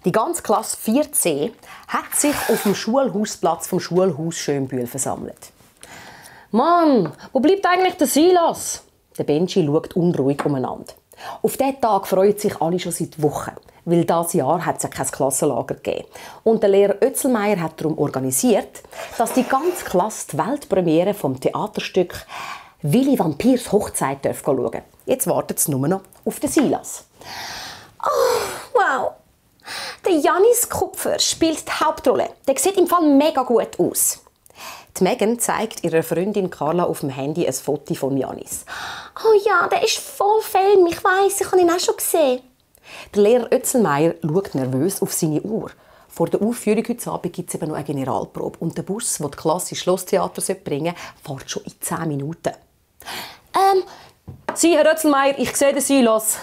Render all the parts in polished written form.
Die ganze Klasse 4c hat sich auf dem Schulhausplatz vom Schulhaus Schönbühl versammelt. «Mann, wo bleibt eigentlich der Silas?» Der Benji schaut unruhig umeinander. Auf diesen Tag freuen sich alle schon seit Wochen, weil dieses Jahr hat es ja kein Klassenlager gegeben. Und der Lehrer Oetzelmeier hat darum organisiert, dass die ganze Klasse die Weltpremiere vom Theaterstück «Willy Vampirs Hochzeit» schauen darf. Jetzt wartet es nur noch auf den Silas. Oh, wow! Der Janis Kupfer spielt die Hauptrolle. Der sieht im Fall mega gut aus. Die Megan zeigt ihrer Freundin Carla auf dem Handy ein Foto von Janis. Oh ja, der ist voll Film. Ich weiss, ich habe ihn auch schon gesehen. Der Lehrer Oetzelmeier schaut nervös auf seine Uhr. Vor der Aufführung heute Abend gibt es eben noch eine Generalprobe. Und der Bus, der die Klasse ins Schlosstheater bringen soll, fährt schon in 10 Minuten. Sie, Herr Oetzelmeier, ich sehe den Silas.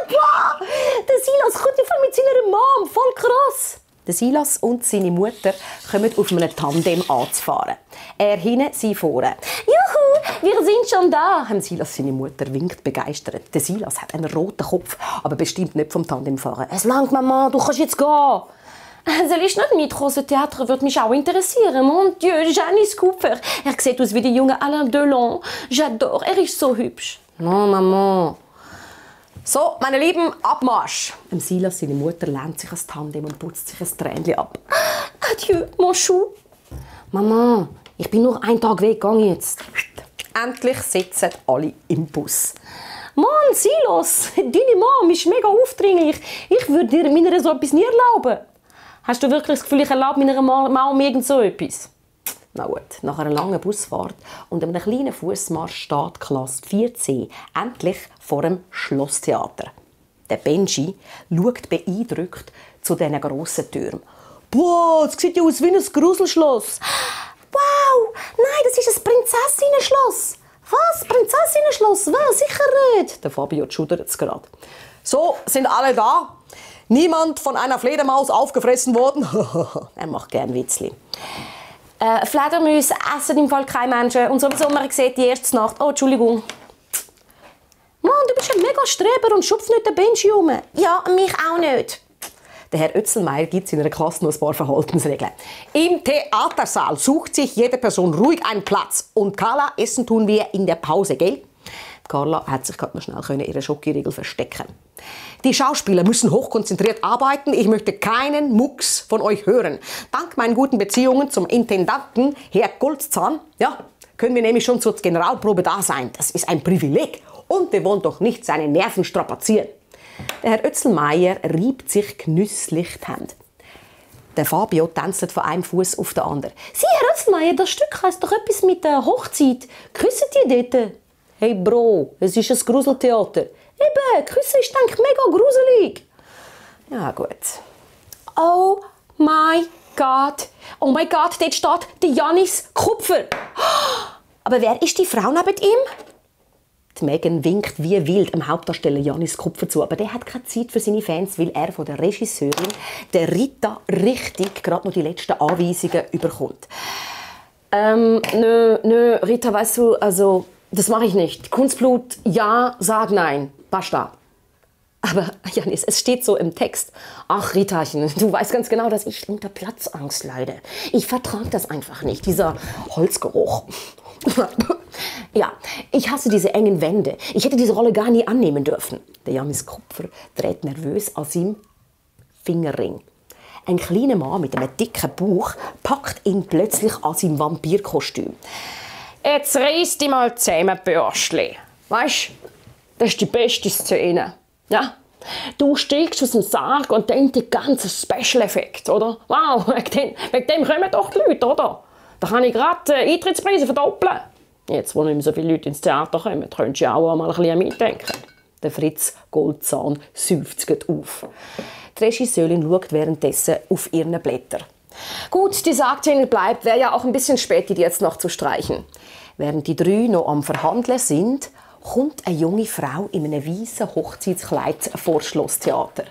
Wow, der Silas kommt ja voll mit seiner Mom. Voll krass. Der Silas und seine Mutter kommen auf einem Tandem anzufahren. Er hinten, sie vorne. Juhu, wir sind schon da. Silas, seine Mutter, winkt begeistert. Der Silas hat einen roten Kopf, aber bestimmt nicht vom Tandemfahren. «Es langt, Mama, du kannst jetzt gehen.» «Soll ich nicht mitkommen? Das Theater würde mich auch interessieren. Mon Dieu, Janis Kupfer. Er sieht aus wie der junge Alain Delon. J'adore, er ist so hübsch.» «Non, Maman.» «So, meine Lieben, Abmarsch!» Silas, seine Mutter, lehnt sich ans Tandem und putzt sich ein Tränchen ab. «Adieu, mon chou!» «Mama, ich bin nur einen Tag weggegangen jetzt.» Endlich sitzen alle im Bus. «Mann, Silas, deine Mom ist mega aufdringlich. Ich würde dir meiner so etwas nie erlauben.» «Hast du wirklich das Gefühl, ich erlaube meiner Mom irgend so etwas?» Na gut, nach einer langen Busfahrt und einem kleinen Fussmarsch steht Klasse 4c endlich vor dem Schlosstheater. Der Benji schaut beeindruckt zu diesen grossen Türen. «Boah, das sieht ja aus wie ein Gruselschloss!» «Wow, nein, das ist ein Prinzessinnenschloss!» «Was? Prinzessinnenschloss? Wer? Sicher nicht!» Der Fabio schudert es gerade. «So, sind alle da? Niemand von einer Fledermaus aufgefressen worden?» Er macht gern Witzli. Fledermäuse essen im Fall keine Menschen. Und sowieso, man sieht die erste Nacht. Oh, Entschuldigung. Mann, du bist ein mega Streber und schupfst nicht den Benji um. Ja, mich auch nicht. Der Herr Oetzelmeier gibt seiner Klasse noch ein paar Verhaltensregeln. Im Theatersaal sucht sich jede Person ruhig einen Platz. Und Carla, essen tun wir in der Pause, gell? Carla hat sich gerade noch schnell ihre Schokoriegel verstecken. Die Schauspieler müssen hochkonzentriert arbeiten. Ich möchte keinen Mucks von euch hören. Dank meinen guten Beziehungen zum Intendanten, Herr Goldzahn, ja, können wir nämlich schon zur Generalprobe da sein. Das ist ein Privileg. Und wir wollen doch nicht seine Nerven strapazieren. Der Herr Oetzelmeier reibt sich genüsslich die Hände. Der Fabio tänzelt von einem Fuß auf den anderen. «Sie, Herr Oetzelmeier, das Stück heisst doch etwas mit der Hochzeit. Küssen die dort?» «Hey Bro, es ist ein Gruseltheater.» «Eben, Küssen ist, denke ich, mega gruselig.» Ja, gut. «Oh mein Gott! Oh mein Gott, dort steht der Janis Kupfer!» «Aber wer ist die Frau neben ihm?» Die Megan winkt wie wild dem Hauptdarsteller Janis Kupfer zu, aber der hat keine Zeit für seine Fans, weil er von der Regisseurin, der Rita, richtig gerade noch die letzten Anweisungen überkommt. Nö, Rita, weißt du, also, das mache ich nicht. Kunstblut, ja, sag nein. Basta. Aber, Janis, es steht so im Text. Ach, Ritachen, du weißt ganz genau, dass ich unter Platzangst leide. Ich vertrage das einfach nicht, dieser Holzgeruch. Ja, ich hasse diese engen Wände. Ich hätte diese Rolle gar nie annehmen dürfen. Der Janis Kupfer dreht nervös an seinem Fingerring. Ein kleiner Mann mit einem dicken Bauch packt ihn plötzlich an seinem Vampirkostüm. «Jetzt reiss dich mal zusammen, Bürschli. Weisst, das ist die beste Szene. Ja? Du steigst aus dem Sarg und dann die ganzen Special-Effekte, oder? Wow, wegen dem kommen doch die Leute, oder? Da kann ich gerade Eintrittspreise verdoppeln. Jetzt, wo nicht mehr so viele Leute ins Theater kommen, könntest du auch mal ein bisschen mitdenken.» Der Fritz Goldzahn seufzt auf. Die Regisseurin schaut währenddessen auf ihren Blätter. Gut, die Sargszene bleibt, wäre ja auch ein bisschen spät, die jetzt noch zu streichen. Während die drei noch am Verhandeln sind, kommt eine junge Frau in einem weißen Hochzeitskleid vor das Schlosstheater.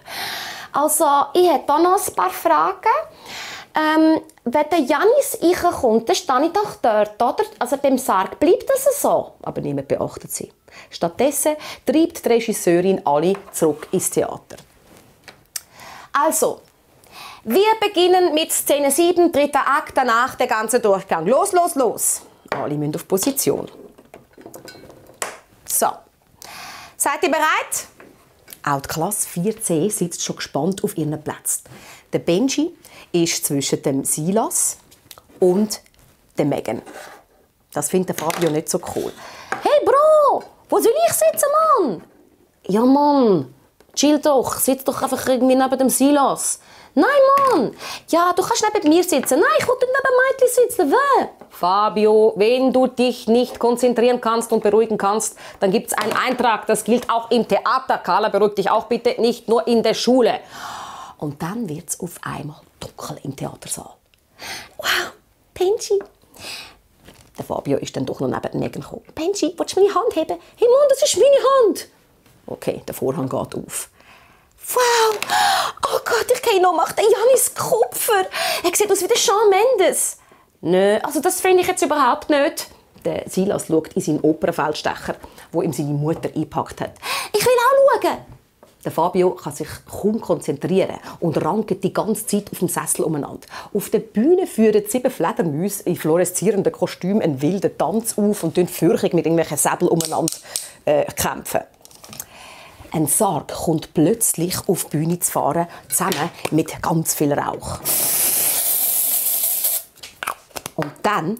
Also, ich hätte da noch ein paar Fragen. Wenn der Janis reinkommt, dann stehe ich doch dort, oder? Also beim Sarg bleibt das so. Aber niemand beachtet sie. Stattdessen treibt die Regisseurin alle zurück ins Theater. Also, wir beginnen mit Szene 7, dritter Akt, danach der ganze Durchgang. Los, los, los. Alle müssen auf Position. So. Seid ihr bereit? Auch die Klasse 4c sitzt schon gespannt auf ihren Plätzen. Der Benji ist zwischen dem Silas und der Megan. Das findet der Fabio nicht so cool. «Hey Bro, wo soll ich sitzen, Mann?» «Ja, Mann, chill doch, sitz doch einfach irgendwie neben dem Silas.» «Nein, Mann, ja, du kannst neben mir sitzen.» «Nein, ich will nicht neben Mädchen sitzen.» «Wer?» «Fabio, wenn du dich nicht konzentrieren kannst und beruhigen kannst, dann gibt es einen Eintrag. Das gilt auch im Theater. Carla, beruhig dich auch bitte, nicht nur in der Schule.» Und dann wird es auf einmal dunkel im Theatersaal. «Wow, Benji!» Der Fabio ist dann doch noch neben Megan gekommen. «Benji, willst du meine Hand heben?» «Hey Mann, das ist meine Hand!» Okay, der Vorhang geht auf. «Wow! Oh Gott, ich gehe noch, macht den Janis Kupfer! Er sieht aus wie der Shawn Mendes!» «Nö, also das finde ich jetzt überhaupt nicht.» Der Silas schaut in seinen Opernfeldstecher, wo ihm seine Mutter eingepackt hat. «Ich will auch schauen!» Der Fabio kann sich kaum konzentrieren und rankt die ganze Zeit auf dem Sessel umeinander. Auf der Bühne führen 7 Fledermäuse in fluoreszierenden Kostümen einen wilden Tanz auf und fürchtig mit irgendwelchen Säbeln umeinander kämpfen. Ein Sarg kommt plötzlich auf die Bühne zu fahren, zusammen mit ganz viel Rauch. Und dann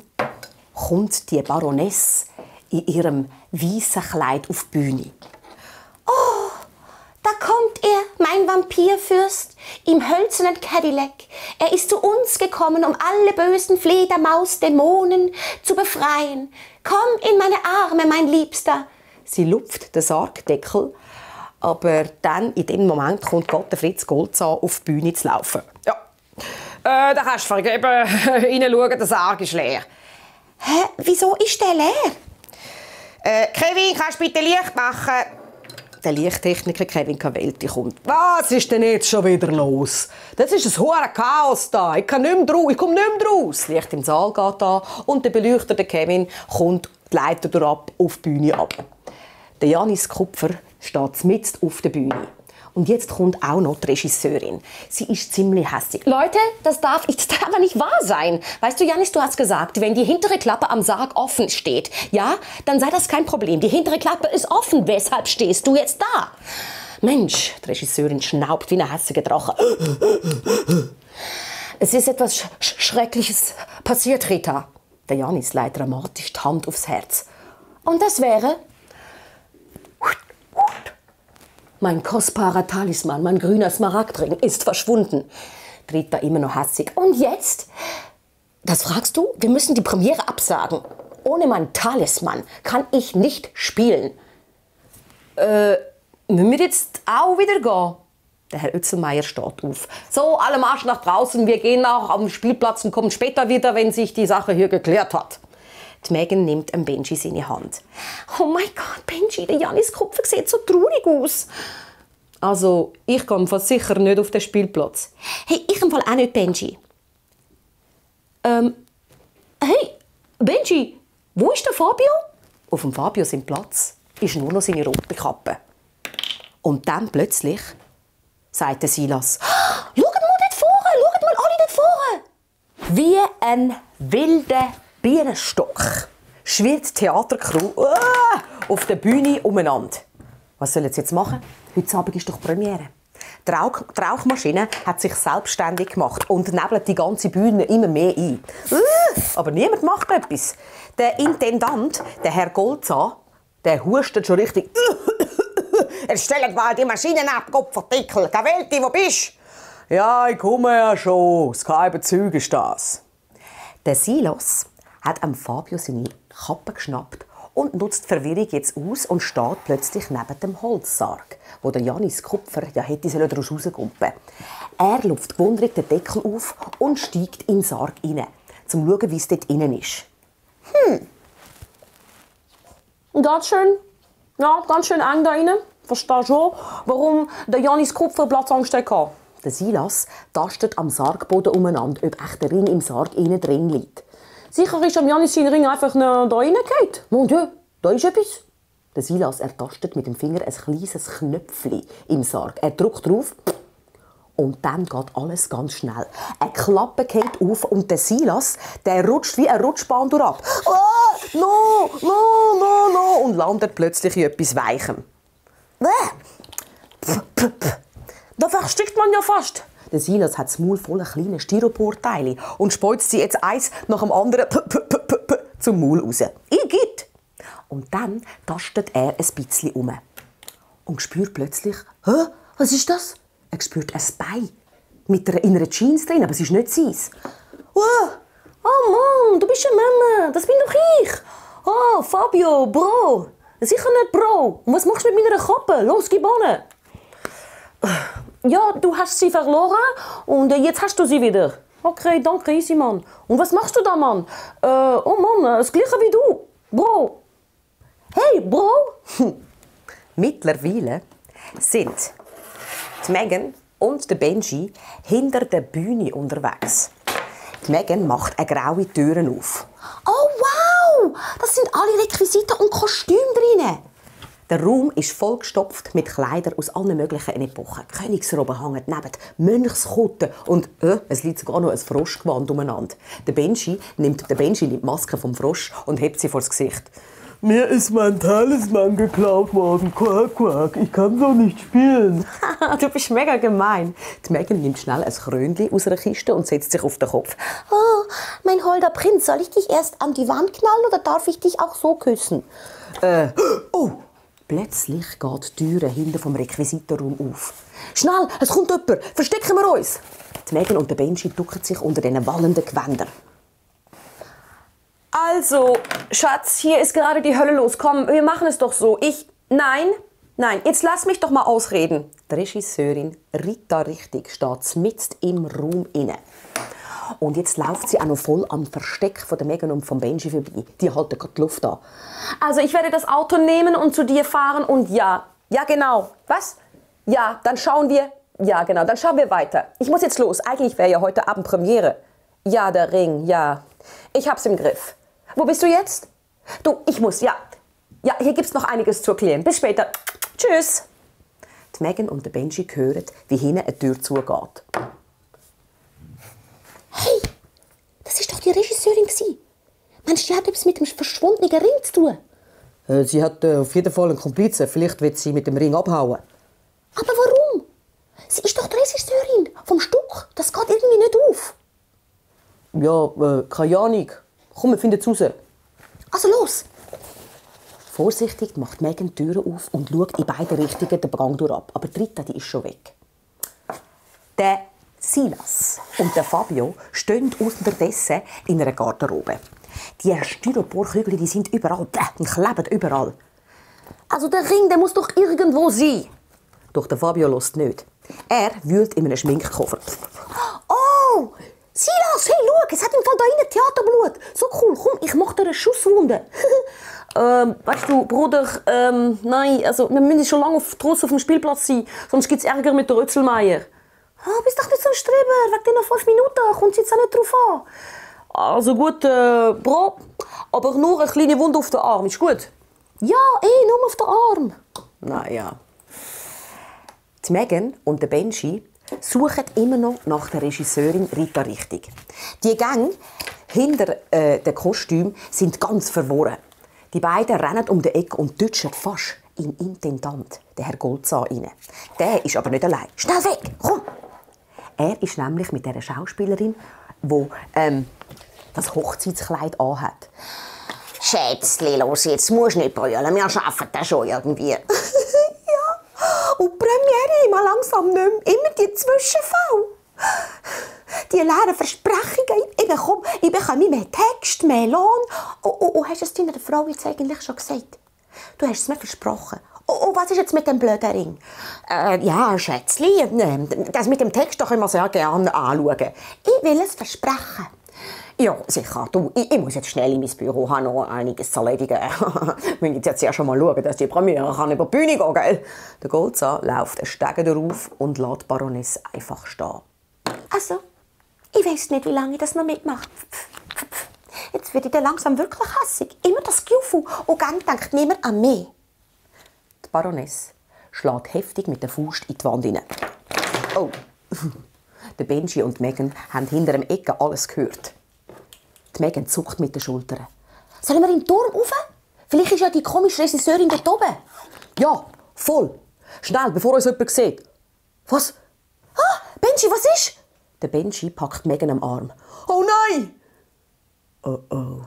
kommt die Baroness in ihrem weißen Kleid auf die Bühne. «Oh, da kommt er, mein Vampirfürst, im hölzernen Cadillac. Er ist zu uns gekommen, um alle bösen Fledermaus-Dämonen zu befreien. Komm in meine Arme, mein Liebster.» Sie lupft den Sargdeckel, aber dann, in dem Moment, kommt Gott der Fritz Goldzahn auf die Bühne zu laufen. «Ja, da kannst du vergeben, reinschauen, der Sarg ist leer.» «Hä, wieso ist der leer?» «Kevin, kannst du bitte Licht machen?» Der Lichttechniker Kevin Cavelti kommt. «Was ist denn jetzt schon wieder los? Das ist ein hohes Chaos da. Ich komme nicht mehr raus.» Das Licht im Saal geht an und der beleuchtete Kevin kommt die Leiter durchab auf die Bühne ab. Der Janis Kupfer steht mitten auf der Bühne. Und jetzt kommt auch noch die Regisseurin. Sie ist ziemlich hässig. «Leute, das darf aber nicht wahr sein. Weißt du, Janis, du hast gesagt, wenn die hintere Klappe am Sarg offen steht, ja, dann sei das kein Problem. Die hintere Klappe ist offen. Weshalb stehst du jetzt da?» Mensch, die Regisseurin schnaubt wie ein hässiger Drache. «Es ist etwas Schreckliches passiert, Rita.» Der Janis legt dramatisch die Hand aufs Herz. «Und das wäre?» «Mein kostbarer Talisman, mein grüner Smaragdring, ist verschwunden.» Rita immer noch hässig. «Und jetzt?» «Das fragst du? Wir müssen die Premiere absagen. Ohne meinen Talisman kann ich nicht spielen.» «Müssen wir jetzt auch wieder gehen?» Der Herr Oetzelmeier steht auf. «So, alle Marsch nach draußen. Wir gehen auch am Spielplatz und kommen später wieder, wenn sich die Sache hier geklärt hat.» Die Megan nimmt Benji seine Hand. «Oh mein Gott, Benji, der Janis Kupfer sieht so traurig aus.» «Also, ich gehe sicher nicht auf den Spielplatz.» «Hey, ich auch nicht, Benji.» «Hey, Benji, wo ist der Fabio?» Auf dem Fabio sein Platz ist nur noch seine rote Kappe. Und dann plötzlich sagt der Silas: «Schaut mal dort vorne, schaut mal alle dort vorne!» Wie ein wilder Bienenstock schwirrt die Theatercrew auf der Bühne umeinander. Was sollen sie jetzt machen? Heute Abend ist doch Premiere. Die Rauchmaschine hat sich selbstständig gemacht und nebelt die ganze Bühne immer mehr ein. Aber niemand macht etwas. Der Intendant, der Herr Goldzahn, der hustet schon richtig. «Jetzt stellt mal die Maschinen ab, Kopfvertickel. Cavelti, wo bist du?» «Ja, ich komme ja schon. Das geheime Zeug ist das.» Der Silas hat am Fabio seine Kappe geschnappt und nutzt die Verwirrung jetzt aus und steht plötzlich neben dem Holzsarg, wo der Janis Kupfer ja hätte daraus rausgumpen. Er lupft gewundert den Deckel auf und steigt in den Sarg rein, um zu schauen, wie es dort innen ist. Ganz schön eng da rein. Verstehe schon, warum der Janis Kupfer Platzangst hatte. Der Silas tastet am Sargboden umeinander, ob echt der Ring im Sarg innen drin liegt. Sicher ist am Janis sein Ring einfach da reingefallen. Mon Dieu, da ist etwas. Der Silas ertastet mit dem Finger ein kleines Knöpfchen im Sarg. Er drückt drauf Und dann geht alles ganz schnell. Eine Klappe geht auf und der Silas, der rutscht wie eine Rutschbahn durchab. Oh, no, und landet plötzlich in etwas Weichem. Da versteckt man ja fast. Der Silas hat das Maul voller kleiner Styroporteile und speuzt sie jetzt eins nach dem anderen zum Maul raus. Igitt! Und dann tastet er ein bisschen um. Und spürt plötzlich, hä, was ist das? Er spürt ein Bein in einer Jeans drin, aber es ist nicht seins. Oh Mann, du bist eine Mama, das bin doch ich. Oh, Fabio, Bro. Sicher nicht Bro. Und was machst du mit meiner Kappe? Los, gib an. Ja, du hast sie verloren und jetzt hast du sie wieder. Okay, danke, easy, Mann. Und was machst du da, Mann? Oh Mann, das Gleiche wie du. Bro. Hey, Bro. Mittlerweile sind die Megan und der Benji hinter der Bühne unterwegs. Die Megan macht eine graue Tür auf. Oh wow, das sind alle Requisiten und Kostüme drin. Der Raum ist vollgestopft mit Kleidern aus allen möglichen Epochen. Königsroben hängen neben, Mönchskutten und es liegt sogar noch ein Froschgewand umeinander. Der Benji nimmt die Maske vom Frosch und hebt sie vors Gesicht. Mir ist mein Talisman geklaut worden. Quack, quack. Ich kann so nicht spielen. Du bist mega gemein. Die Megan nimmt schnell ein Krönchen aus einer Kiste und setzt sich auf den Kopf. Oh, mein holder Prinz, soll ich dich erst an die Wand knallen oder darf ich dich auch so küssen? Oh! Plötzlich geht die Tür hinten vom Requisitenraum auf. Schnell, es kommt jemand. Verstecken wir uns. Die Megan und der Benji ducken sich unter diesen wallenden Gewändern. Also, Schatz, hier ist gerade die Hölle los. Komm, wir machen es doch so. Nein, jetzt lass mich doch mal ausreden. Die Regisseurin Rita Richtig steht mitten im Raum inne. Und jetzt läuft sie auch noch voll am Versteck von der Megan und von Benji vorbei. Die halten gerade die Luft an. Also, ich werde das Auto nehmen und zu dir fahren und ja, genau. Was? Ja, dann schauen wir. Ja, genau, dann schauen wir weiter. Ich muss jetzt los. Eigentlich wäre ja heute Abend Premiere. Ja, der Ring, ja. Ich hab's im Griff. Wo bist du jetzt? Du, ich muss, ja. Ja, hier gibt's noch einiges zu erklären. Bis später. Tschüss. Die Megan und der Benji hören, wie hinten eine Tür zugeht. Hey, das ist doch die Regisseurin gsi. Meinst du, die hat etwas mit dem verschwundenen Ring zu tun? Sie hat auf jeden Fall einen Komplizen. Vielleicht wird sie mit dem Ring abhauen. Aber warum? Sie ist doch die Regisseurin vom Stück. Das geht irgendwie nicht auf. Ja, keine Ahnung. Komm, wir finden es raus. Also los! Vorsichtig macht Megan die Türen auf und schaut in beide Richtungen den Gang durch ab. Aber die Rita, die ist schon weg. Der Silas und der Fabio stehen unterdessen in einer Garderobe. Die Styroporkügel, die sind überall und kleben überall. Also der Ring, der muss doch irgendwo sein. Doch der Fabio lässt nicht. Er wühlt in einem Schminkkoffer. Oh! Silas, hey, schau, es hat im Fall da innen Theaterblut. So cool, komm, ich mache dir eine Schusswunde. Weißt du, Bruder, nein, also wir müssen schon lange draussen auf dem Spielplatz sein, sonst gibt es Ärger mit der Rötzelmeier. Bist doch nicht so ein Streber, wegen dir noch 5 Minuten, kommt es jetzt auch nicht drauf an. Also gut, Bro, aber nur eine kleine Wunde auf den Arm, ist gut? Ja, nur auf den Arm. Naja. Die Megan und der Benji suchen immer noch nach der Regisseurin Rita Richtig. Die Gänge hinter den Kostümen sind ganz verworren. Die beiden rennen um die Ecke und deutschen fast in den Intendant, den Herr Goldzahn, rein. Der ist aber nicht allein. Schnell weg, komm! Er ist nämlich mit dieser Schauspielerin, die das Hochzeitskleid anhat. Schätzli, los, jetzt musst du nicht brüllen, wir schaffen das schon irgendwie. Und die Premiere immer langsam nicht mehr. Immer die Zwischenfälle. Die leeren Versprechungen. Ich bekomme mehr Text, mehr Lohn. Oh, hast du es deiner Frau jetzt eigentlich schon gesagt? Du hast es mir versprochen. Oh, was ist jetzt mit dem blöden Ring? Ja, Schätzli, das mit dem Text können wir sehr gerne anschauen. Ich will es versprechen. Ja, sicher. Du, ich muss jetzt schnell in mein Büro, habe noch einiges zu erledigen. Wir müssen jetzt erst mal schauen, dass die Premiere über die Bühne gehen kann. Der Goldzahn läuft einen Stegen darauf und lässt die Baroness einfach stehen. Also, ich weiss nicht, wie lange ich das noch mitmache. Jetzt werde ich dann langsam wirklich hässig. Immer das Gefühl und dann denkt niemand an mich. Die Baroness schlägt heftig mit der Faust in die Wand hinein. Oh, Der Benji und Megan haben hinter dem Ecke alles gehört. Die Megan zuckt mit den Schultern. Sollen wir in den Turm rauf? Vielleicht ist ja die komische Regisseurin dort oben. Ja, voll. Schnell, bevor uns jemand sieht. Was? Ah, Benji, was ist? Der Benji packt Megan am Arm. Oh nein! Oh oh.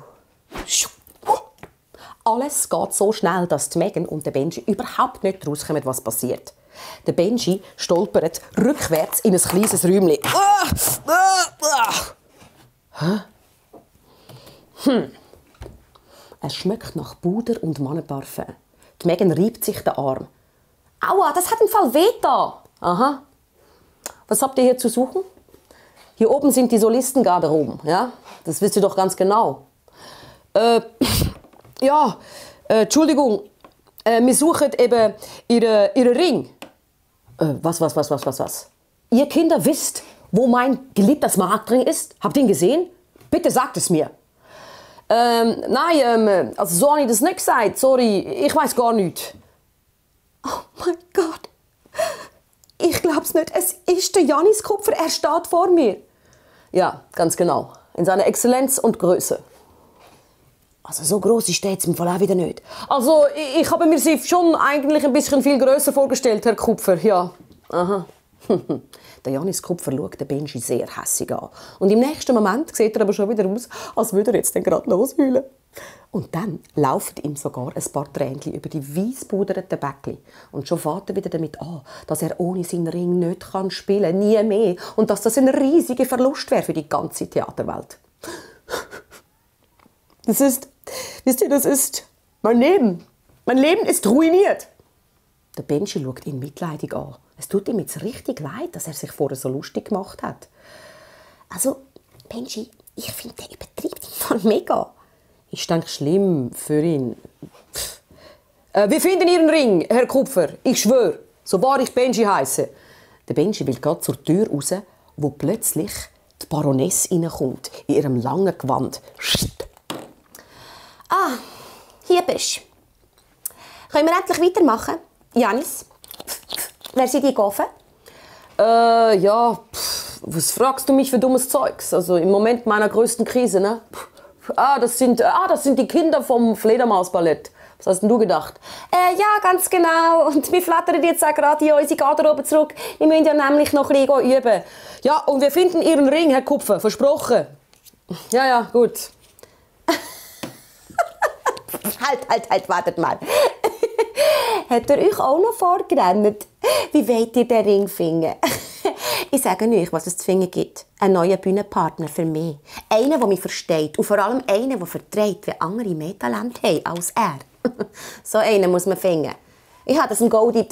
Alles geht so schnell, dass die Megan und der Benji überhaupt nicht rauskommen, was passiert. Der Benji stolpert rückwärts in ein kleines Räumchen. Es schmeckt nach Puder und Mannenparfum. Die Megan reibt sich den Arm. Aua, das hat im Fall weh da. Aha. Was habt ihr hier zu suchen? Hier oben sind die Solistengarderoben, ja? Das wisst ihr doch ganz genau. Entschuldigung. Wir suchen eben Ihre Ring. Was? Ihr Kinder wisst, wo mein geliebtes Marktring ist? Habt ihr ihn gesehen? Bitte sagt es mir. Nein, also so habe ich das nicht gesagt. Sorry, ich weiß gar nichts. Oh mein Gott. Ich glaub's nicht. Es ist der Janis Kupfer. Er steht vor mir. Ja, ganz genau. In seiner Exzellenz und Größe. Also so groß ist der jetzt im Fall auch wieder nicht. Also ich habe mir sie schon eigentlich ein bisschen viel größer vorgestellt, Herr Kupfer. Ja. Aha. Der Janis Kupfer schaut den Benji sehr hässig an. Und im nächsten Moment sieht er aber schon wieder aus, als würde er jetzt gerade losheulen. Und dann laufen ihm sogar ein paar Tränchen über die weisspuderten Bäckchen. Und schon fährt er wieder damit an, dass er ohne seinen Ring nicht spielen kann, nie mehr. Und dass das ein riesiger Verlust wäre für die ganze Theaterwelt. Wisst ihr, das ist mein Leben. Mein Leben ist ruiniert. Der Benji schaut ihn mitleidig an. Es tut ihm jetzt richtig leid, dass er sich vorher so lustig gemacht hat. Also, Benji, ich finde, der übertreibt ihn voll mega. Ich denke, schlimm für ihn. Wir finden Ihren Ring, Herr Kupfer. Ich schwöre, so wahr ich Benji heisse. Der Benji will gerade zur Tür raus, wo plötzlich die Baroness reinkommt, in ihrem langen Gewand. Ah, hier bist du. Können wir endlich weitermachen? Janis? Wer sind die Gaufen? Was fragst du mich für dummes Zeugs? Also im Moment meiner größten Krise, ne? Das sind die Kinder vom Fledermausballett. Was hast denn du gedacht? Ja, ganz genau. Und wir flattern jetzt auch gerade in unsere Garderobe zurück. Wir müssen ja nämlich noch ein bisschen üben. Ja, und wir finden Ihren Ring, Herr Kupfer. Versprochen. Ja, gut. Halt, wartet mal. Hat er euch auch noch vorgerannt? Wie wollt ihr den Ring finden? Ich sage euch, was es zu finden gibt. Einen neuen Bühnenpartner für mich. Einen, der mich versteht. Und vor allem einen, der verträgt, wie andere mehr Talent haben als er. So einen muss man finden. Ich habe das im Goldi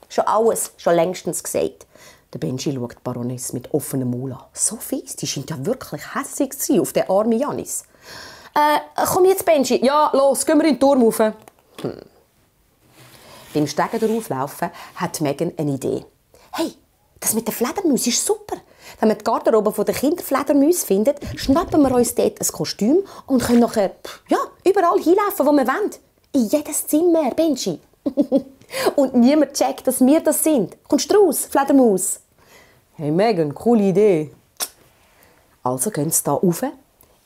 schon längstens gesagt. Der Benji schaut die Baroness mit offenem Maul an. So fies, die scheint ja wirklich hässlich zu sein auf den armen Janis. Komm jetzt, Benji. Ja, los, gehen wir in den Turm rauf. Beim Stegen darauflaufen hat Megan eine Idee. Hey, das mit der Fledermaus ist super. Wenn wir die Garderobe der Kinderfledermaus finden, schnappen wir uns dort ein Kostüm und können nachher überall hinlaufen, wo wir wollen. In jedes Zimmer, Benji. Und niemand checkt, dass wir das sind. Kommst du raus, Fledermaus? Hey Megan, coole Idee. Also gehen sie hier rauf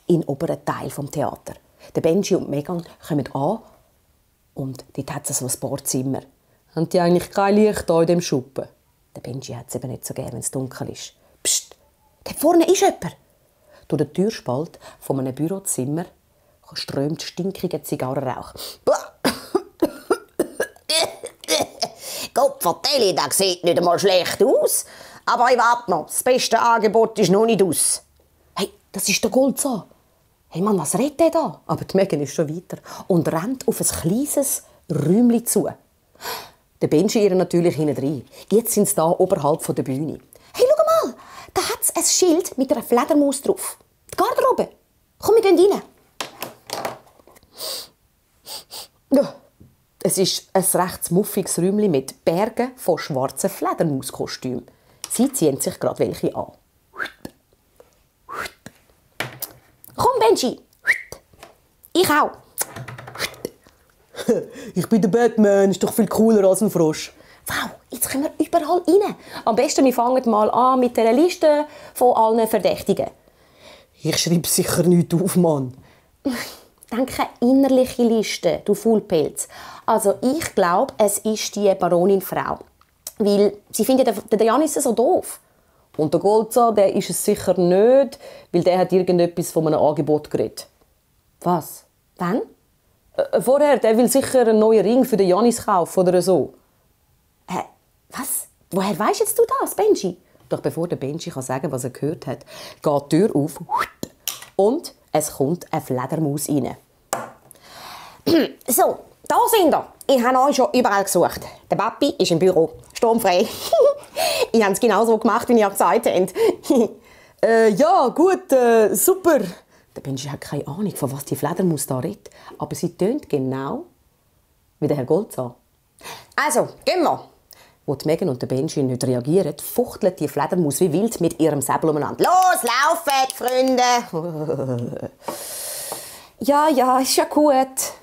in den oberen Teil des Theater. Der Benji und Megan kommen an und dort hat es so ein paar Zimmer. Haben die eigentlich kein Licht hier in diesem Schuppen? Der Benji hat es eben nicht so gerne, wenn es dunkel ist. Psst, da vorne ist jemand. Durch den Türspalt von einem Bürozimmer strömt stinkiger Zigarrenrauch. Gott vertelle, das sieht nicht einmal schlecht aus. Aber ich warte noch, das beste Angebot ist noch nicht aus. Hey, das ist der Goldzahn. Hey Mann, was redet der da? Aber die Megan ist schon weiter und rennt auf ein kleines Räumchen zu. Der Benji ihr natürlich hinein. Jetzt sind sie da oberhalb der Bühne. Hey, schau mal, da hat es ein Schild mit einer Fledermaus drauf. Die Garderobe. Komm, wir gehen rein. Ja, es ist ein recht muffiges Räumchen mit Bergen von schwarzen Fledermauskostümen. Sie ziehen sich gerade welche an. Komm, Benji. Ich auch. Ich bin der Batman, ist doch viel cooler als ein Frosch. Wow, jetzt können wir überall rein. Am besten, wir fangen mal an mit der Liste von allen Verdächtigen. Ich schreibe sicher nichts auf, Mann. Denke innerliche Liste, du Faulpelz. Also ich glaube, es ist die Baronin Frau. Weil sie findet den Janis so doof. Und der Goldzahn, der ist es sicher nicht, weil der hat irgendetwas von einem Angebot geredet. Was? Wann? Vorher, der will sicher einen neuen Ring für den Janis kaufen oder so. Was? Woher weisst jetzt du das, Benji? Doch bevor der Benji kann sagen, was er gehört hat, geht die Tür auf und es kommt eine Fledermaus rein. So, da sind wir. Ich habe euch schon überall gesucht. Der Papi ist im Büro. Sturmfrei. Ich habe es genau so gemacht, wie ihr gesagt habt. Ja, gut, super. Der Benji hat keine Ahnung, von was die Fledermaus da redet. Aber sie tönt genau wie der Herr Goldzahn. Also, gehen wir. Wo die Megan und der Benji nicht reagieren, fuchtelt die Fledermaus wie wild mit ihrem Säbel umeinander. Los, laufet, Freunde! Ja, ist ja gut.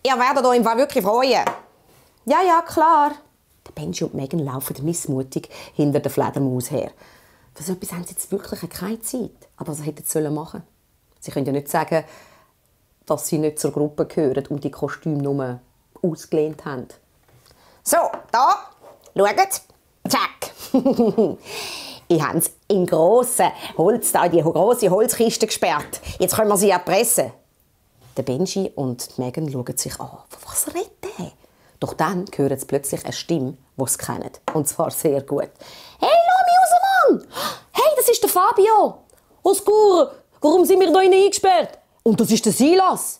Ihr werdet euch im Fall wirklich freuen. Ja, klar. Der Benji und Megan laufen missmutig hinter der Fledermaus her. Für so etwas haben sie jetzt wirklich keine Zeit. Aber was hätten sie machen sollen? Sie können ja nicht sagen, dass sie nicht zur Gruppe gehören und die Kostüme nur ausgelehnt haben. So, da, schaut. Zack. Ich habe es in grosse Holz, da in die grosse Holzkiste gesperrt. Jetzt können wir sie erpressen. Der Benji und Megan schauen sich an. Was redet der? Doch dann hören sie plötzlich eine Stimme, die sie kennen. Und zwar sehr gut. «Hey, lass mich raus, Mann! Hey, das ist der Fabio! Osgur, warum sind wir da eingesperrt? Und das ist der Silas!»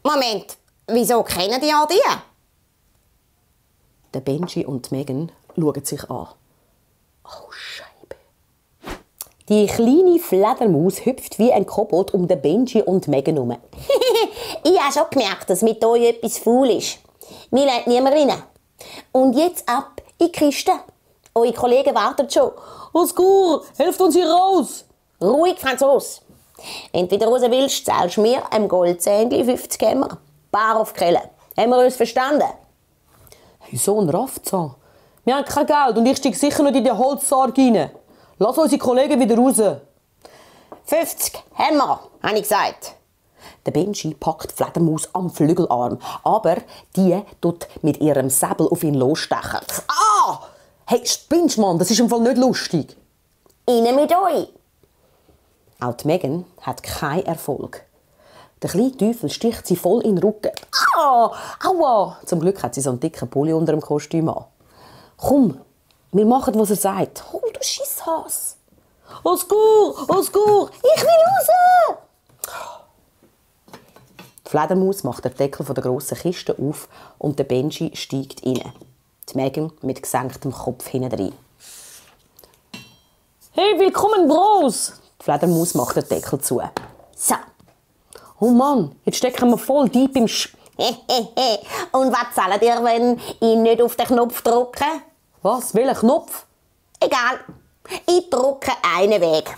«Moment, wieso kennen die all die?» Der Benji und Megan schauen sich an. «Oh, Scheibe!» Die kleine Fledermaus hüpft wie ein Kobold um den Benji und Megan herum. «Ich habe schon gemerkt, dass mit euch etwas faul ist. Mir lässt niemand rein. Und jetzt ab in die Kiste. Eure Kollegen warten schon. Osgur, helft uns hier raus!» «Ruhig, Franzos. Wenn du wieder raus willst, zahlst du mir ein Goldzähnchen 50 Hämmer. Bar auf die Kelle. Haben wir uns verstanden?» «Hey, so ein Raffzahn. Wir haben kein Geld und ich steige sicher nicht in den Holzsarg rein. Lass unsere Kollegen wieder raus.» «50 Hämmer, habe ich gesagt.» Der Benji packt die Fledermaus am Flügelarm, aber die tut mit ihrem Säbel auf ihn losstechen. «Ah! Hey, spinnst, Mann, das ist im Fall nicht lustig.» «Rein mit euch!» Auch die Megan hat keinen Erfolg. Der kleine Teufel sticht sie voll in den Rücken. «Ah! Aua!» Zum Glück hat sie so einen dicken Pulli unter dem Kostüm an. «Komm, wir machen, was er sagt.» «Oh, du Schisshas!» «Osgur! Osgur! Ich will raus!» Die Fledermaus macht den Deckel der grossen Kiste auf und der Benji steigt rein. Die Megan mit gesenktem Kopf hinein. «Hey, willkommen, Bros!» Die Fledermaus macht den Deckel zu. «So.» «Oh Mann, jetzt stecken wir voll deep im Und was zahlt ihr, wenn ich nicht auf den Knopf drücke?» «Was? Welchen Knopf?» «Egal. Ich drücke einen Weg.»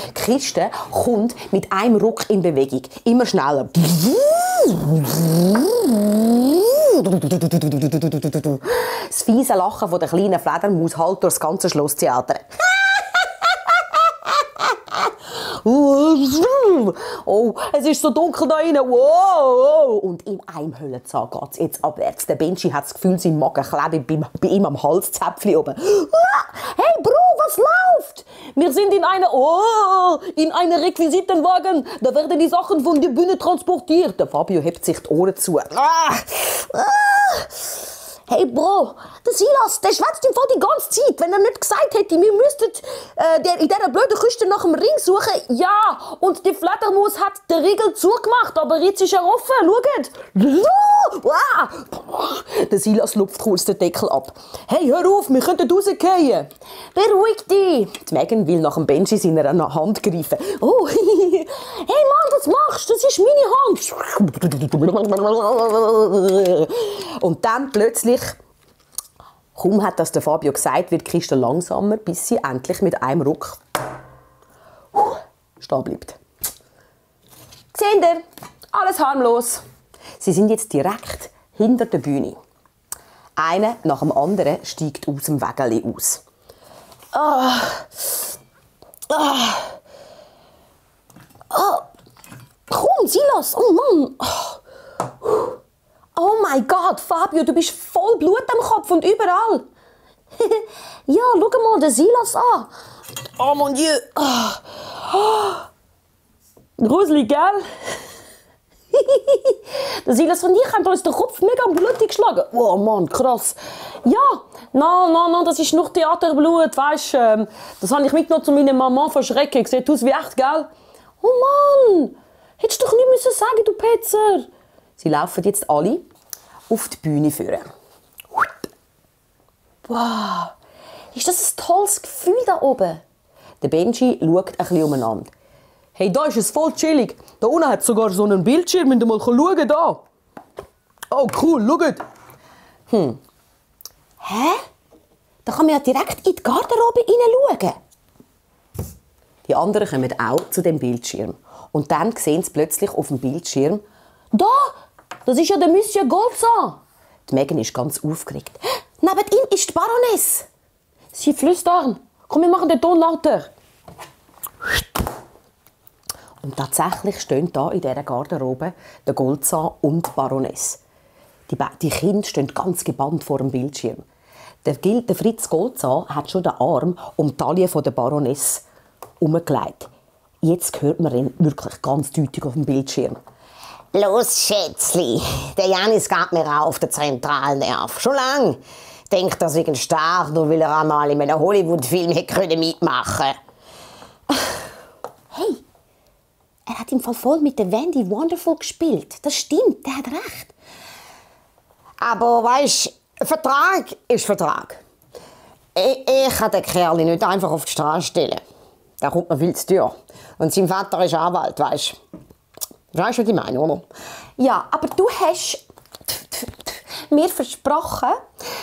Die Kiste kommt mit einem Ruck in Bewegung. Immer schneller. Das fiese Lachen der kleinen Fledermaus hallt durch das ganze Schlosstheater. Oh, es ist so dunkel da rein. Wow. Und in einem Höllenzahn geht es jetzt abwärts. Der Benji hat das Gefühl, sein Magen klebt bei ihm am Halszäpfchen oben. Hey Bro, was läuft? Wir sind in einem Requisitenwagen. Da werden die Sachen von der Bühne transportiert. Der Fabio hebt sich die Ohren zu. Hey Bro, der Silas, der schwätzt im Fall die ganze Zeit. Wenn er nicht gesagt hätte, wir müssten in dieser blöden Küste nach dem Ring suchen. Ja, und die Fledermaus hat den Riegel zugemacht, aber jetzt ist er offen. Schaut! Der Silas lupft kurz den Deckel ab. «Hey, hör auf, wir könnten rausgehen!» Beruhig dich. Die Megan will nach dem Benji seiner Hand greifen. «Oh, Hey Mann, was machst du? Das ist meine Hand. Und dann plötzlich, kaum hat das der Fabio gesagt, wird die Kiste langsamer, bis sie endlich mit einem Ruck stehen bleibt. Seht ihr? Alles harmlos. Sie sind jetzt direkt hinter der Bühne. Einer nach dem anderen steigt aus dem Wägeli aus. Komm, Silas, oh Mann. Oh mein Gott, Fabio, du bist voll Blut am Kopf und überall. Ja, schau mal den Silas an. Oh mon Dieu. Gruselig, gell? Der Silas und ich haben uns den Kopf mega blutig geschlagen. Oh Mann, krass. Ja, nein, das ist noch Theaterblut, weißt du. Das habe ich mitgenommen zu meiner Mama verschrecken. Sieht aus wie echt, gell? Oh Mann, hättest du doch nicht müssen sagen, du Petzer. Sie laufen jetzt alle auf die Bühne führen. Wow, ist das ein tolles Gefühl da oben? Der Benji schaut ein bisschen umeinander. Hey, da ist es voll chillig. Da unten hat es sogar so einen Bildschirm. Müsst ihr mal schauen, da. Oh, cool, schaut. Hä? Da kann man ja direkt in die Garderobe hineinschauen. Die anderen kommen auch zu dem Bildschirm. Und dann sehen sie plötzlich auf dem Bildschirm, Da, das ist ja der Monsieur Golza. die Megan ist ganz aufgeregt. Neben ihm ist die Baroness. Sie flüstern. Komm, wir machen den Ton lauter. Und tatsächlich stehen da in dieser Garderobe der Goldzahn und die Baroness. Die Kinder stehen ganz gebannt vor dem Bildschirm. Der Fritz Goldzahn hat schon den Arm um die Taille der Baroness herumgelegt. Jetzt hört man ihn wirklich ganz deutlich auf dem Bildschirm. Los, Schätzli, der Janis geht mir auch auf den Zentralnerv. Schon lang. Denkt, er sei ein Star, nur weil er einmal in einem Hollywood-Film hätte mitmachen können. Hey, er hat im Fall voll mit der Wendy Wonderful gespielt. Das stimmt, der hat recht. Aber weisst, Vertrag ist Vertrag. Ich kann den Kerl nicht einfach auf die Straße stellen. Der kommt mir viel zu teuer. Und sein Vater ist Anwalt, weisst du. Weißt du, was ich meine, oder? Ja, aber du hast mir versprochen,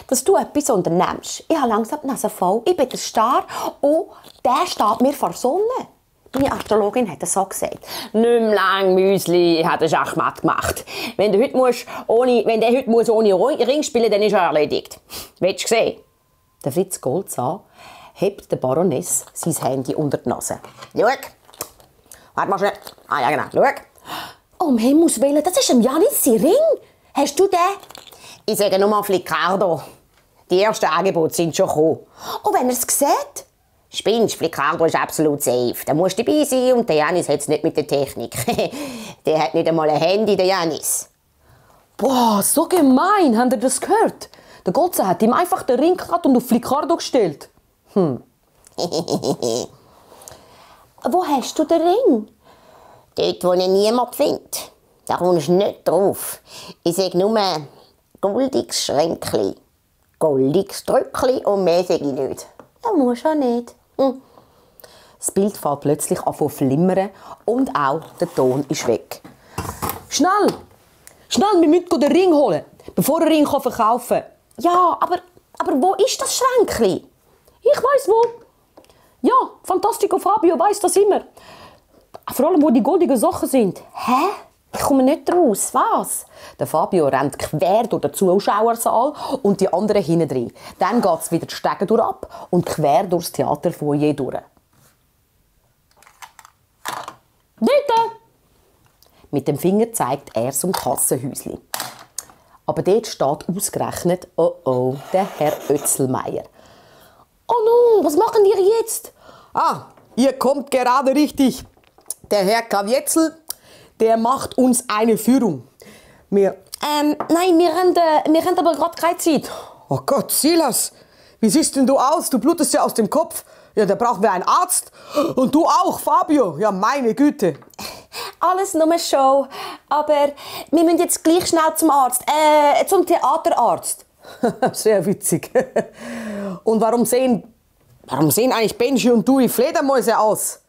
dass du etwas unternimmst. Ich habe langsam die Nase voll. Ich bin der Star und der steht mir vor der Sonne. Meine Astrologin hat das so gesagt. Nicht mehr lang, Müsli, hat er Schachmatt gemacht. Wenn der heute ohne Ring spielen muss, dann ist er erledigt. Willst du sehen? Der Fritz Goldzahn hebt der Baroness sein Handy unter die Nase. Schau. Warte mal schnell. Ah ja, genau. Schau. Um Himmels Willen, das ist ein Janis Ring. Hast du den? Ich sage nur mal Fliccardo. Die ersten Angebote sind schon gekommen. Und wenn er es sieht? Spinnst, Fliccardo ist absolut safe. Da musst du dabei sein und der Janis hat es nicht mit der Technik. Der hat nicht einmal ein Handy, der Janis. Boah, so gemein, habt ihr das gehört? Der Goldzahn hat ihm einfach den Ring geklaut und auf Fliccardo gestellt. Wo hast du den Ring? Dort, wo ihn niemand findet. Da kommst du nicht drauf. Ich sage nur goldiges Schränkli, goldiges Drückli und mehr sage ich nicht. Das musst du auch nicht. Das Bild fällt plötzlich an zu flimmern und auch der Ton ist weg. Schnell! Schnell, wir müssen den Ring holen, bevor der Ring verkaufen kann. Ja, aber wo ist das Schränkli? Ich weiss wo. Ja, Fantastico Fabio weiss das immer. Vor allem, wo die goldigen Sachen sind. Hä? Ich komme nicht raus. Was? Der Fabio rennt quer durch den Zuschauersaal und die anderen hinten drin. Dann geht es wieder die Stege durch ab und quer durchs Theaterfoyer durch. Dort! Mit dem Finger zeigt er zum Kassenhäuschen. Aber dort steht ausgerechnet, oh, der Herr Oetzelmeier. Oh no, was machen wir jetzt? Ah, ihr kommt gerade richtig. Der Herr Kavietzel, der macht uns eine Führung. Nein, wir haben aber gerade keine Zeit. Oh Gott, Silas, wie siehst denn du aus? Du blutest ja aus dem Kopf. Ja, da brauchen wir einen Arzt. Und du auch, Fabio. Ja, meine Güte. Alles nur eine Show. Aber wir müssen jetzt gleich schnell zum Arzt. Zum Theaterarzt. Sehr witzig. Und warum sehen eigentlich Benji und du wie Fledermäuse aus?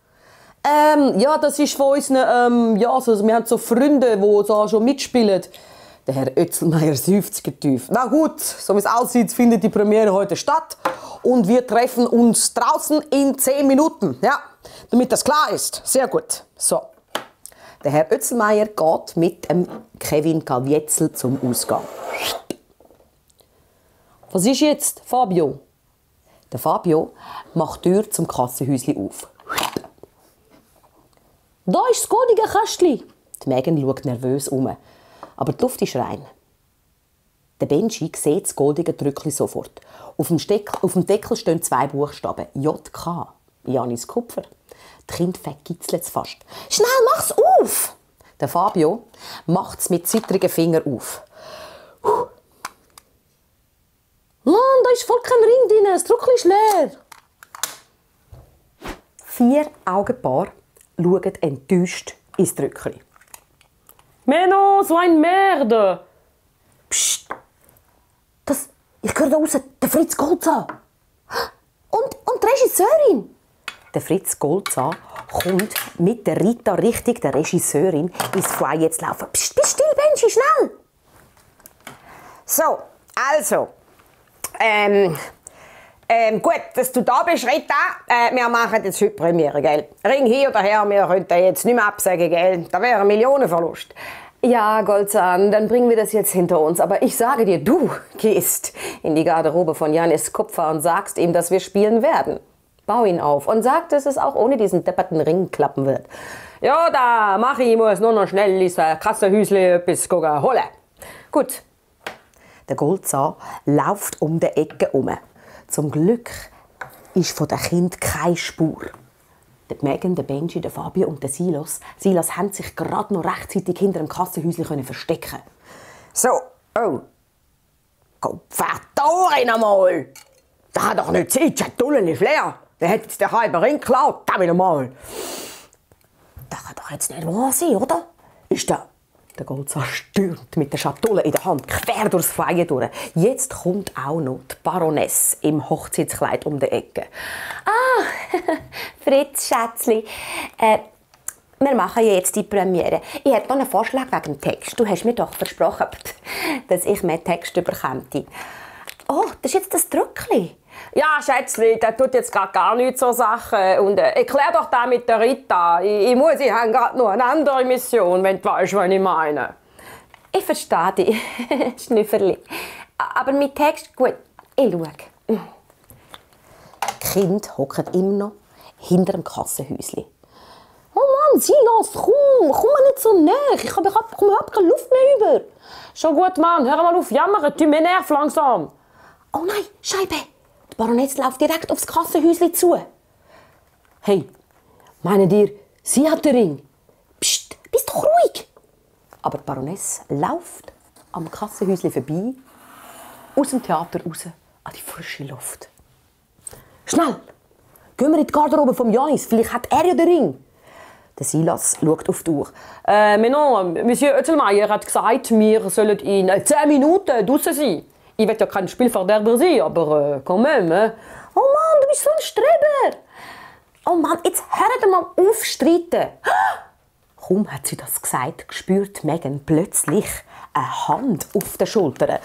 Ja, das ist von unseren, also wir haben so Freunde, die so schon mitspielen. Der Herr Oetzelmeier seufzt tief. Na gut, so wie es aussieht, findet die Premiere heute statt. Und wir treffen uns draußen in 10 Minuten. Ja, damit das klar ist. Sehr gut. So. Der Herr Oetzelmeier geht mit dem Kevin Kavietzel zum Ausgang. Was ist jetzt, Fabio? Der Fabio macht die Tür zum Kassenhäuschen auf. Da ist das goldige Kästchen. Die Megan schaut nervös um. Aber die Luft ist rein. Der Benji sieht das goldige Drückli sofort. Auf dem Deckel stehen 2 Buchstaben. JK. Janis Kupfer. Die Kinder verkitzelt es fast. «Schnell, mach's auf!» Der Fabio macht es mit zittrigen Fingern auf. Mann, da ist voll kein Ring drin. Das Drückli ist leer. 4 Augenpaare schauen enttäuscht ins Drückli. Mais non, so ein Merde! Psst! Ich höre da raus, der Fritz Goldzahn. Und die Regisseurin. Der Fritz Goldzahn kommt mit der Rita Richtig, der Regisseurin, ins Foyer zu laufen. Psst, bist still, Benji, schnell! So, also. Gut, dass du da bist, Rita. Wir machen jetzt heute Premiere, gell? Ring hier oder her, wir könnten jetzt nicht mehr absagen, gell? Da wäre ein Millionenverlust. Ja, Goldzahn, dann bringen wir das jetzt hinter uns. Aber ich sage dir, du gehst in die Garderobe von Janis Kupfer und sagst ihm, dass wir spielen werden. Bau ihn auf und sag, dass es auch ohne diesen depperten Ring klappen wird. Ja, da mache ich muss nur noch schnell ins Kassenhäuschen etwas holen. Gut. Der Goldzahn läuft um die Ecke herum. Zum Glück ist von den Kindern keine Spur. Die Megan, der Benji, der Fabio und der Silas haben sich gerade noch rechtzeitig hinter dem Kassenhäuschen verstecken. So, oh. Verdammt einmal! Da hat doch nicht Zeit, Schatulle ist leer. Der hat jetzt den halben Ring geklaut, da wieder mal. Das kann doch jetzt nicht wahr sein, oder? Ist der Goldzahn stürmt mit der Schatulle in der Hand quer durchs Feuer durch. Jetzt kommt auch noch die Baroness im Hochzeitskleid um die Ecke. Ah, Fritz, Schätzli. Wir machen ja jetzt die Premiere. Ich hätte noch einen Vorschlag wegen dem Text. Du hast mir doch versprochen, dass ich mehr Text bekomme. Oh, das ist jetzt das Drückli. Ja, Schätzli, der tut jetzt gerade gar nichts zur Sache. Und erklär doch das mit der Rita. Ich habe gerade noch eine andere Mission, wenn du weißt, was ich meine. Ich verstehe dich, Schnüfferli. Aber mit Text, gut, ich schaue. Die Kinder hocken immer noch hinter dem Kassenhäuschen. Oh Mann, Silas, komm mal nicht so näher. Ich habe überhaupt keine Luft mehr über. Schon gut, Mann, hör mal auf jammern, du mir nerv langsam. Oh nein, Scheibe! Die Baroness läuft direkt aufs Kassenhäuschen zu. Hey, meinen ihr, sie hat den Ring? Psst, bist doch ruhig! Aber die Baroness läuft am Kassenhäuschen vorbei, aus dem Theater raus, an die frische Luft. Schnell! Gehen wir in die Garderobe vom Janis, vielleicht hat er ja den Ring. Der Silas schaut auf die Uhr. Monsieur Oetzelmeier hat gesagt, wir sollen in 10 Minuten draussen sein. Ich will ja kein Spielverderber sein, aber quand même. Oh Mann, du bist so ein Streber! Oh Mann, jetzt hört mal auf streiten. Kaum hat sie das gesagt, spürt Megan plötzlich eine Hand auf den Schultern.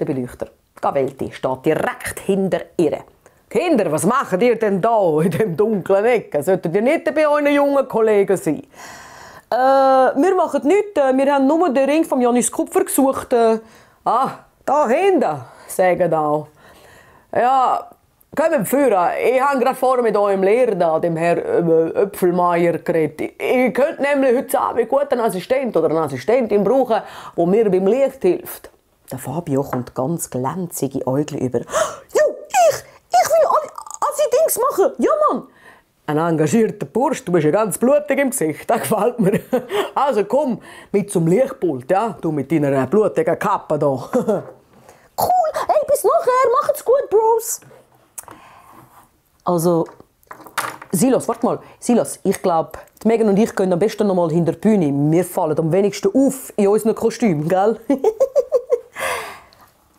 Der Beleuchter, Gavelti, steht direkt hinter ihr. Kinder, was macht ihr denn da in dem dunklen Ecke? Solltet ihr nicht bei euren jungen Kollegen sein? Wir machen nichts. Wir haben nur den Ring von Janis Kupfer gesucht. Da hinten, sagen auch. Ja, kommt führen. Ich habe gerade vorher mit eurem Lehrer, dem Herrn Öpfelmeier, geredet. Ihr könnt nämlich heute Abend gut einen Assistent oder eine Assistentin brauchen, der mir beim Licht hilft. Der Fabio kommt ganz glänzige Äugel über. Ich will Assi-Dings machen. Ja, Mann. Ein engagierter Bursch, du bist ja ganz blutig im Gesicht, das gefällt mir. Also komm, mit zum Lichtpult, ja? Du mit deiner blutigen Kappe da. Cool, hey, bis nachher, macht's gut, Bros. Also, Silas, warte mal. Silas, ich glaube, Megan und ich gehen am besten noch mal hinter die Bühne. Wir fallen am wenigsten auf in unseren Kostümen, gell?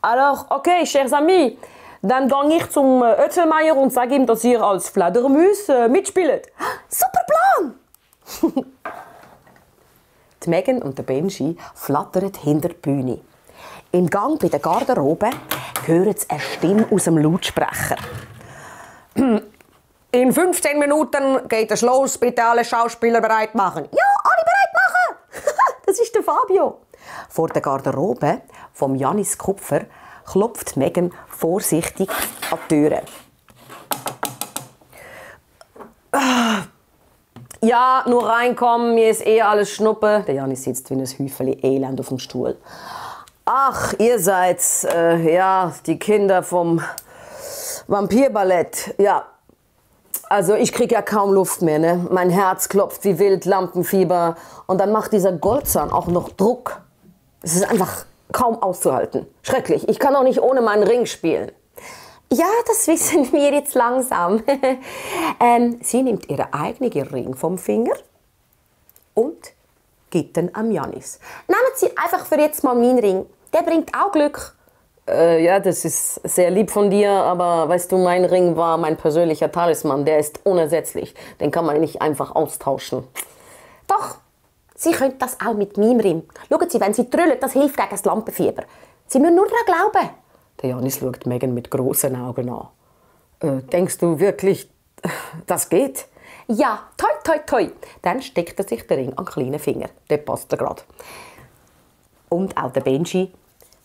Alors, okay, chers amis. Dann gehe ich zum Oetzelmeier und sage ihm, dass ihr als Fledermaus mitspielt. Super Plan! Die Megan und der Benji flattern hinter die Bühne. Im Gang bei der Garderobe hören sie eine Stimme aus dem Lautsprecher. In 15 Minuten geht es los. Bitte alle Schauspieler bereit machen. Ja, alle bereit machen! Das ist der Fabio. Vor der Garderobe vom Janis Kupfer klopft Megan vorsichtig an die Türe. Ja, nur reinkommen, mir ist alles Schnuppe. Der Janis sitzt wie ein Häufchen Elend auf dem Stuhl. Ach, ihr seid's, ja, die Kinder vom Vampirballett. Ja, also ich krieg ja kaum Luft mehr, ne? Mein Herz klopft wie wild, Lampenfieber. Und dann macht dieser Goldzahn auch noch Druck. Es ist einfach kaum auszuhalten. Schrecklich. Ich kann auch nicht ohne meinen Ring spielen. Ja, das wissen wir jetzt langsam. Sie nimmt ihren eigenen Ring vom Finger und gibt ihn am Janis. Nehmen Sie einfach für jetzt mal meinen Ring. Der bringt auch Glück. Ja, das ist sehr lieb von dir, aber weißt du, mein Ring war mein persönlicher Talisman. Der ist unersetzlich. Den kann man nicht einfach austauschen. Doch, Sie können das auch mit meinem Ring. Schauen Sie, wenn Sie trüllen, das hilft gegen das Lampenfieber. Sie müssen nur daran glauben. Der Janis schaut Megan mit großen Augen an. Denkst du wirklich, das geht? Ja, toi, toi, toi. Dann steckt er sich den Ring an den kleinen Finger. Der passt er gerade. Und auch der Benji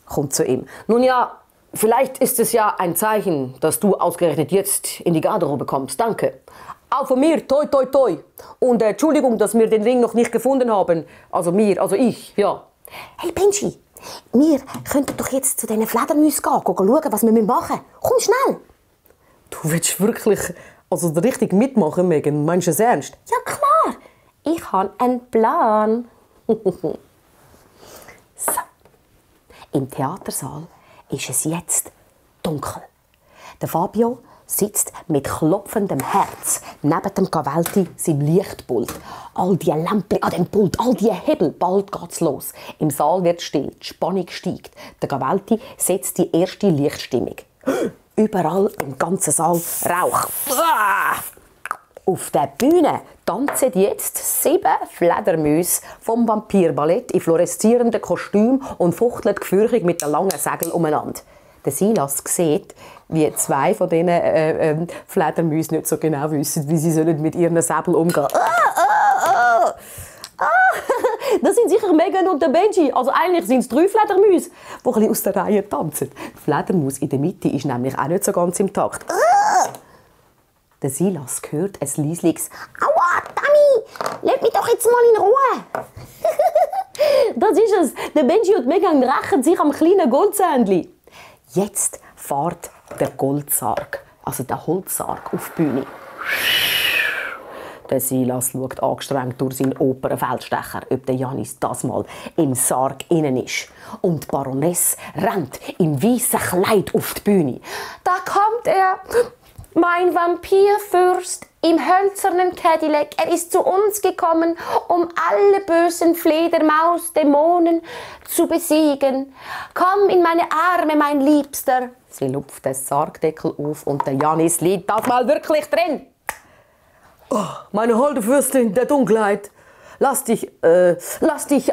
kommt zu ihm. Nun ja, vielleicht ist es ja ein Zeichen, dass du ausgerechnet jetzt in die Garderobe kommst. Danke. Auch von mir, toi, toi, toi. Und Entschuldigung, dass wir den Ring noch nicht gefunden haben. Also ich, ja. Hey Benji, wir könnten doch jetzt zu diesen Fledermäusen gehen, schauen, was wir machen müssen. Komm schnell. Du willst wirklich richtig mitmachen, Megan? Meinst du es ernst? Ja klar, ich habe einen Plan. So. Im Theatersaal ist es jetzt dunkel. Der Fabio sitzt mit klopfendem Herz neben dem Cavalti, seinem Lichtpult. All die Lampen an dem Pult, all die Hebel, bald geht's los. Im Saal wird still, die Spannung steigt. Der Cavalti setzt die erste Lichtstimmung. Überall im ganzen Saal Rauch. Auf der Bühne tanzen jetzt 7 Fledermäuse vom Vampirballett in fluoreszierenden Kostümen und fuchteln gefürchtig mit den langen Segeln umeinander. Der Silas sieht, wie 2 von diesen Fledermäusen nicht so genau wissen, wie sie mit ihren Säbeln umgehen sollen. Das sind sicher Megan und der Benji. Also eigentlich sind es 3 Fledermäuse, die ein bisschen aus der Reihe tanzen. Die Fledermaus in der Mitte ist nämlich auch nicht so ganz im Takt. Der Silas hört ein leisliches «Aua, Dani, lass mich doch jetzt mal in Ruhe!» Das ist es. Der Benji und Megan rächen sich am kleinen Goldzähnchen. Jetzt fährt der Goldsarg, also der Holzsarg, auf die Bühne. Der Silas schaut angestrengt durch seinen Opernfeldstecher, ob der Janis das mal im Sarg innen ist. Und die Baroness rennt im weißen Kleid auf die Bühne. Da kommt er, mein Vampirfürst im hölzernen Cadillac. Er ist zu uns gekommen, um alle bösen Fledermaus-Dämonen zu besiegen. Komm in meine Arme, mein Liebster. Sie lupft den Sargdeckel auf und der Janis liegt das mal wirklich drin. Oh, meine holde Fürstin der Dunkelheit. Lass dich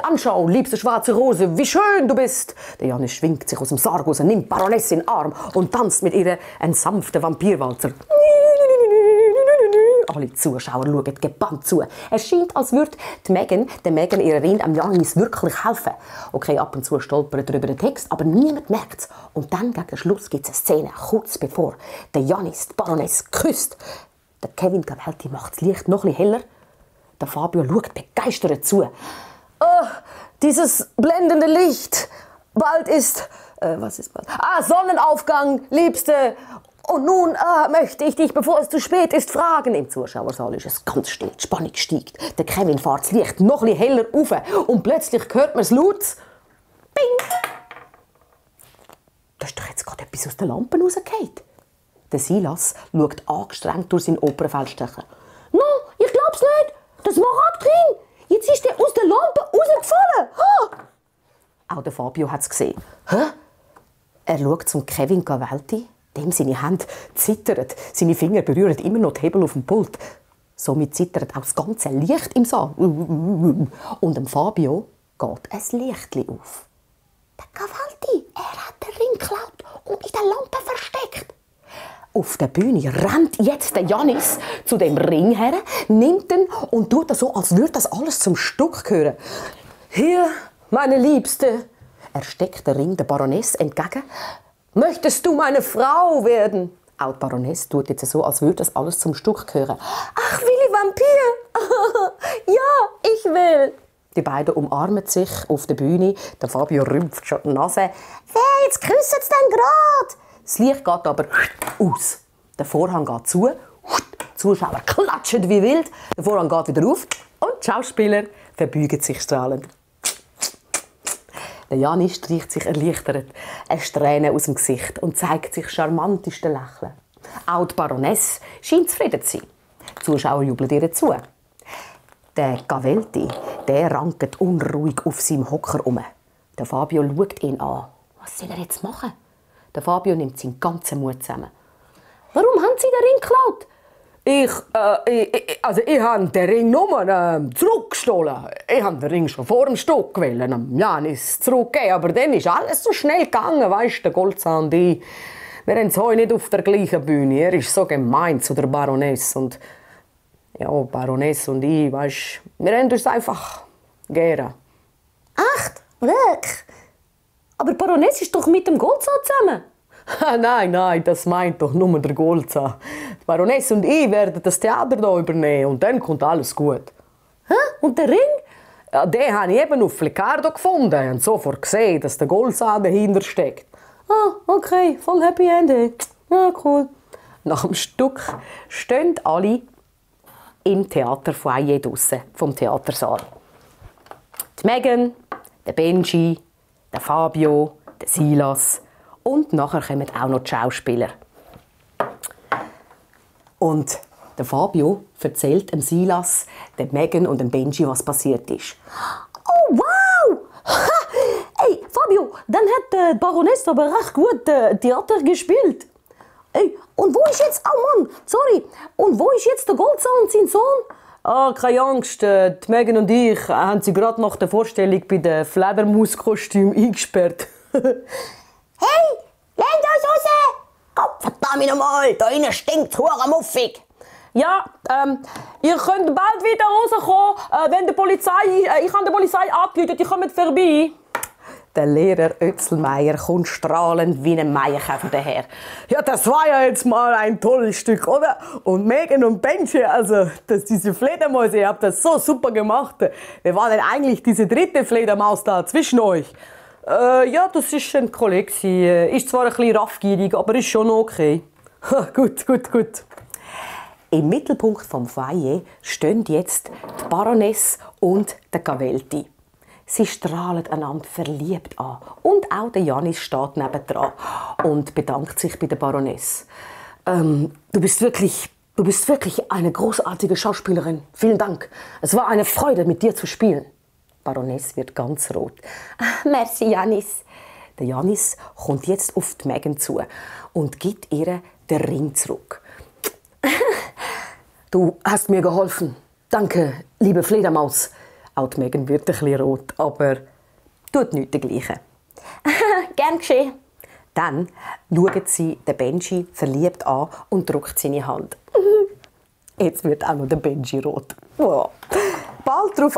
anschauen, liebste schwarze Rose, wie schön du bist. Der Janis schwingt sich aus dem Sarg raus, nimmt Baroness in den Arm und tanzt mit ihr einen sanften Vampirwalzer. Alle Zuschauer schauen gebannt zu. Es scheint, als würde der Megan ihrer Rind am Janis wirklich helfen. Okay, ab und zu stolpert darüber der Text, aber niemand merkt es. Und dann, gegen den Schluss, gibt es eine Szene, kurz bevor der Janis die Baroness küsst. Der Kevin Cavalti macht das Licht noch etwas heller. Der Fabio schaut begeistert zu. Oh, dieses blendende Licht. Bald ist... was ist bald? Sonnenaufgang, Liebste. Und nun möchte ich dich, bevor es zu spät ist, fragen. Im Zuschauersaal ist es ganz still, die Spannung steigt. Der Kevin fährt das Licht noch etwas heller auf. Und plötzlich hört man es laut. Bing! Da ist doch jetzt gerade etwas aus den Lampen rausgefallen. Der Silas schaut angestrengt durch seinen Opernfeldstecher. «No, ich glaub's nicht! Das Smaragdring! Jetzt ist der aus der Lampe rausgefallen! Ha!» Auch der Fabio hat es gesehen. «Hä?» Er schaut zum Kevin Cavalti. Dem seine Hände zittern. Seine Finger berühren immer noch die Hebel auf dem Pult. Somit zittert auch das ganze Licht im Saal. Und dem Fabio geht ein Lichtchen auf. Der Cavalti, er hat den Ring geklaut und in der Lampe versteckt. Auf der Bühne rennt jetzt der Janis zu dem Ring her, nimmt ihn und tut so, als würde das alles zum Stück gehören. Hier meine Liebste. Er steckt den Ring der Baroness entgegen. Möchtest du meine Frau werden? Auch die Baroness tut jetzt so, als würde das alles zum Stück gehören. Ach, Willi Vampir! Ja, ich will! Die beiden umarmen sich auf der Bühne. Der Fabio rümpft schon die Nase. Wer, jetzt küssen sie denn grad? Das Licht geht aber aus. Der Vorhang geht zu. Die Zuschauer klatschen wie wild. Der Vorhang geht wieder auf. Und die Schauspieler verbeugen sich strahlend. Der Janis streicht sich erleichtert eine Strähne aus dem Gesicht und zeigt sich charmanteste Lächeln. Auch die Baroness scheint zufrieden zu sein. Die Zuschauer jubeln ihr zu. Der Gavelti, der rankt unruhig auf seinem Hocker um. Der Fabio schaut ihn an. Was soll er jetzt machen? Der Fabio nimmt seinen ganzen Mut zusammen. Warum haben Sie den Ring geklaut? Ich habe den Ring nur zurückgestohlen. Ich habe den Ring schon vor dem Stück gewählt. Janis zurückgegeben, aber dann ist alles so schnell gegangen, weißt der Goldzahn und ich. Wir haben es heute nicht auf der gleichen Bühne. Er ist so gemein zu der Baroness. Und ja, Baroness und ich, weißt, wir haben uns einfach gerne. Echt? Wirklich? Aber die Baroness ist doch mit dem Goldzahn zusammen. Nein, das meint doch nur der Goldzahn. Die Baroness und ich werden das Theater hier übernehmen und dann kommt alles gut. Hä? Und der Ring? Ja, den habe ich eben auf Flicardo gefunden und sofort gesehen, dass der Goldzahn dahinter steckt. Ah, okay, voll Happy Ending. Ja, cool. Nach dem Stück stehen alle im Theaterfoyer draussen vom Theatersaal. Die Megan, der Benji, der Fabio, der Silas und nachher kommen auch noch die Schauspieler. Und der Fabio erzählt dem Silas, dem Megan und dem Benji, was passiert ist. Oh, wow! Ey, Fabio, dann hat die Baroness aber recht gut Theater gespielt. Ey, und wo ist jetzt... Oh Mann, sorry. Und wo ist jetzt der Goldzahn und sein Sohn? Keine Angst, die Megan und ich haben sie gerade nach der Vorstellung bei den Fledermauskostüm eingesperrt. Hey, lehnt euch raus! Gott verdammt nochmal, da innen stinkt's hure muffig. Ja, ihr könnt bald wieder rauskommen, wenn die Polizei... ich habe die Polizei angerufen, die kommen vorbei. Der Lehrer Oetzelmeier kommt strahlend wie ein Maienkäfer daher. Ja, das war ja jetzt mal ein tolles Stück, oder? Und Megan und Benji, also diese Fledermäuse, ihr habt das so super gemacht. Wer war denn eigentlich diese dritte Fledermaus da zwischen euch? Ja, das ist ein Kollege. Ist zwar ein bisschen raffgierig, aber ist schon okay. Gut. Im Mittelpunkt vom Foyer stehen jetzt die Baroness und der Gavelti. Sie strahlen einander verliebt an. Und auch der Janis steht nebendran und bedankt sich bei der Baroness. Du bist wirklich eine großartige Schauspielerin. Vielen Dank. Es war eine Freude, mit dir zu spielen. Die Baroness wird ganz rot. Merci, Janis. Der Janis kommt jetzt auf die Megan zu und gibt ihr den Ring zurück. Du hast mir geholfen. Danke, liebe Fledermaus. Auch die Megan wird ein bisschen rot, aber tut nichts dergleichen. Gern geschehen. Dann schaut sie den Benji verliebt an und drückt seine Hand. Jetzt wird auch noch der Benji rot. Wow. Bald darauf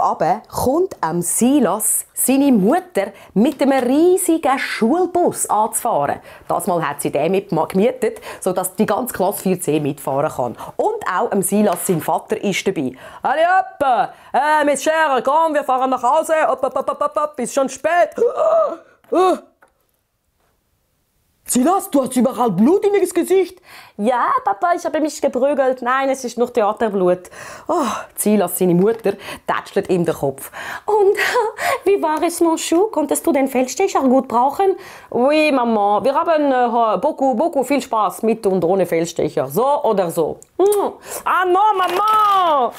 kommt Silas seine Mutter mit einem riesigen Schulbus anzufahren. Das Mal hat sie den gemietet, sodass die ganze Klasse 4C mitfahren kann. Und auch Silas, sein Vater, ist dabei. «Halli hopp! Miss Scherer, komm, wir fahren nach Hause! Ist schon spät!» Silas, du hast überall Blut in das Gesicht. Ja, Papa, ich habe mich geprügelt. Nein, es ist nur Theaterblut. Oh, Silas, seine Mutter, tätschelt ihm den Kopf. Und wie war es, mon Chou? Konntest du den Feldstecher gut brauchen? Oui, Mama. Wir haben beaucoup viel Spaß mit und ohne Feldstecher. So oder so. Ah, non, Mama!